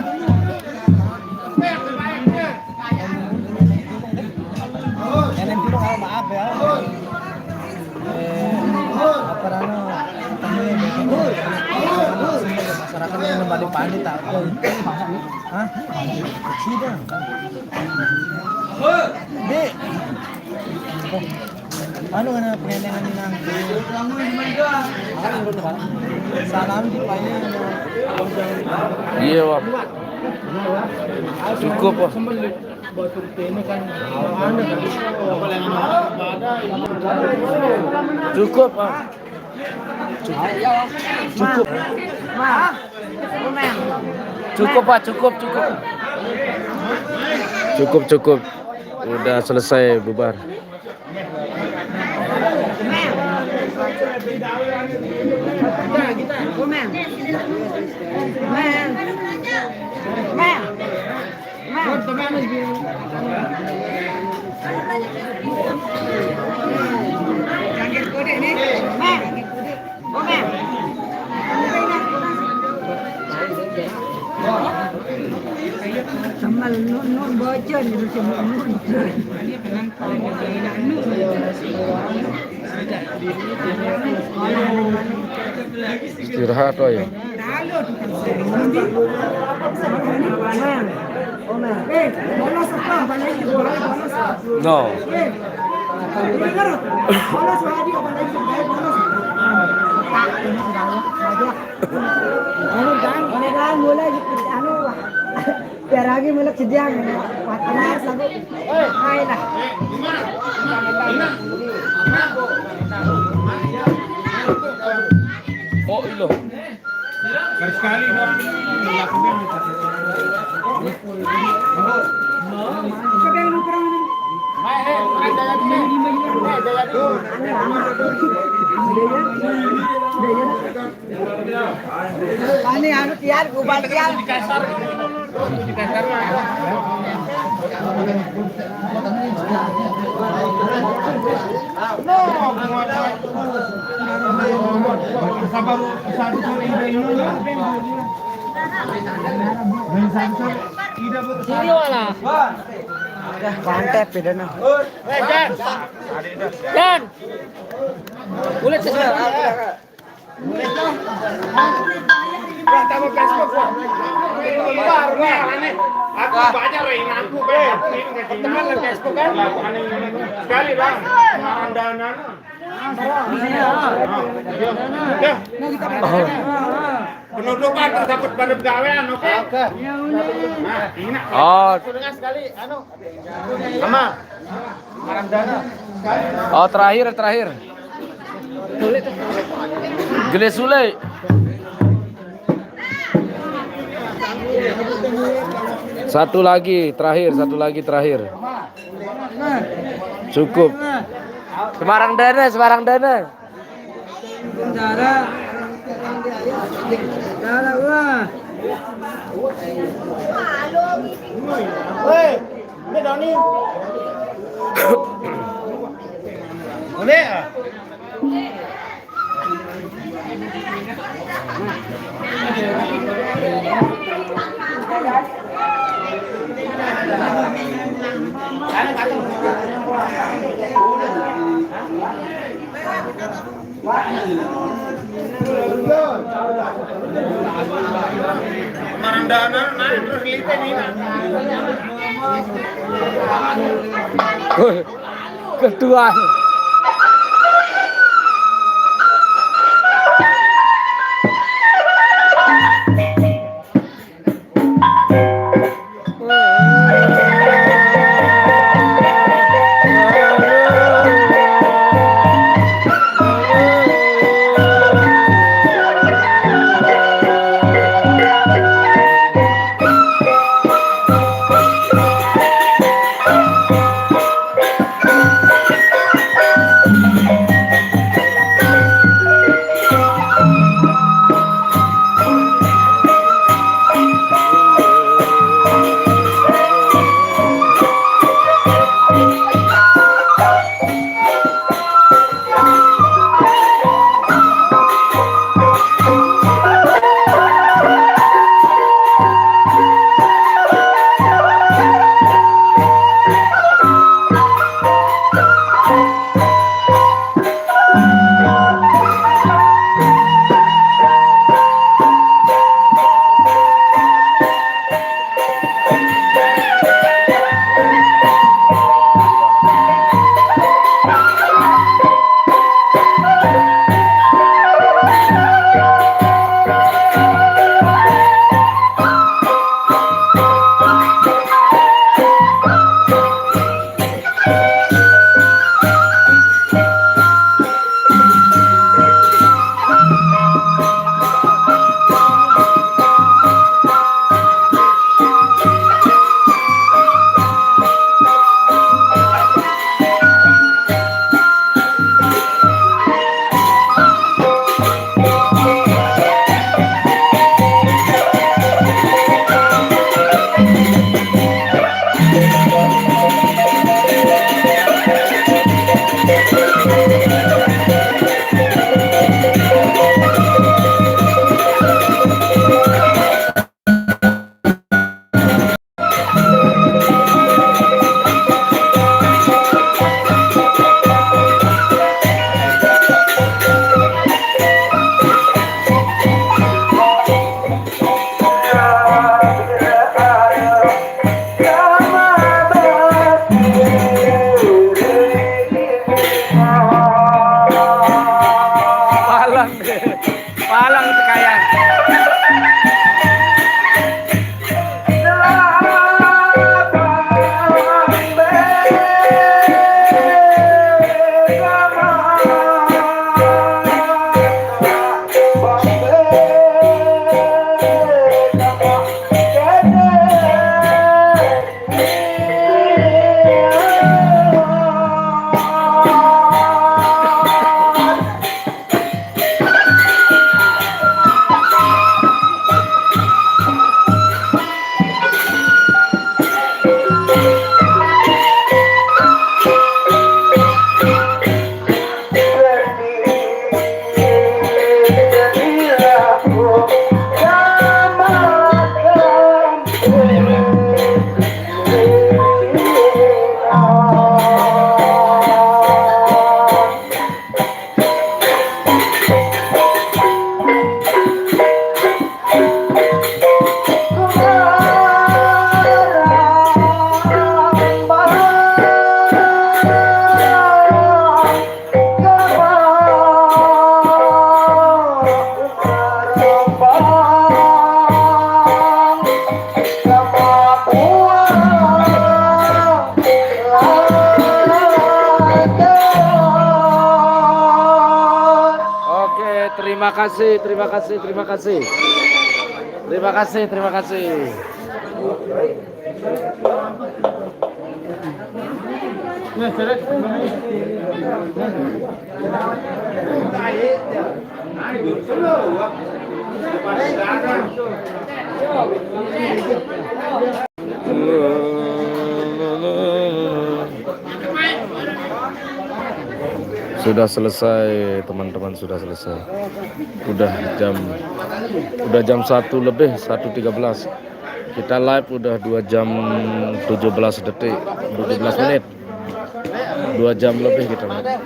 Nenek dulu kalau maaf ya. Eh, apa rano? Masyarakat yang kembali panik tak? Hah? Sida. Dek. Anu, ngana penendengan nang. Salam di panya. Iya, Pak. Cukup, Pak. Cukup, Pak. Cukup. Cukup. Cukup, Pak, cukup, cukup. Cukup, cukup. Udah selesai bubar. Samal nun nun bocor ni, macam nun nun. Istirahat, oi. No. Anu, kan, anu, kan, mulai, anu, biar lagi mulai sediang, panas lagu. Hai lah. Oh, ilo. Sekali-sekali dong, lakukan. Siapa yang nuker ini? Ini anu tiar, gubal tiar. Sabar, satu kali ini. Sini wala. Mantap, beda nah. Eh, Jan. Jan. Boleh cek. Wah, tambah Facebook, wah. Baru nih, aneh. Aku baca, Ray, aku, Ray. Aku ini nggak teman lah Facebook, kan? Sekali, Bang. Marandana. Ya. Penutupan terus dapat pada pegawaian, oke? Oke. Nah, ini. Oh. Sekali, anu. Sama. Oh, terakhir, terakhir. Gele Sule. Satu lagi, terakhir, satu lagi, terakhir. Cukup. Semarang Dana, Semarang Dana. Bendara. Bendara, wah. Woi, ini Doni. Boleh, ah? Marandana naik terus lite nih. Ketua. Terima kasih, terima kasih, terima kasih. Terima kasih, terima kasih. Sudah selesai, teman-teman, sudah selesai. Udah jam udah jam satu lebih, satu tiga belas. Kita live udah dua jam tujuh belas detik, tujuh belas menit. Dua jam lebih kita live.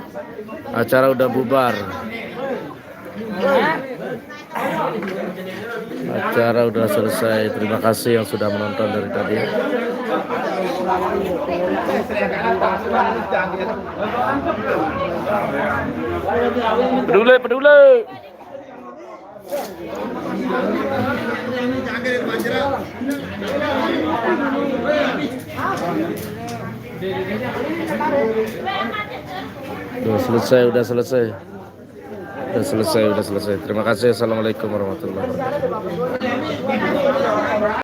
Acara udah bubar. Acara udah selesai. Terima kasih yang sudah menonton dari tadi. Peduli, peduli. Udah selesai, udah selesai. Udah selesai, udah selesai. Terima kasih. Assalamualaikum warahmatullahi wabarakatuh.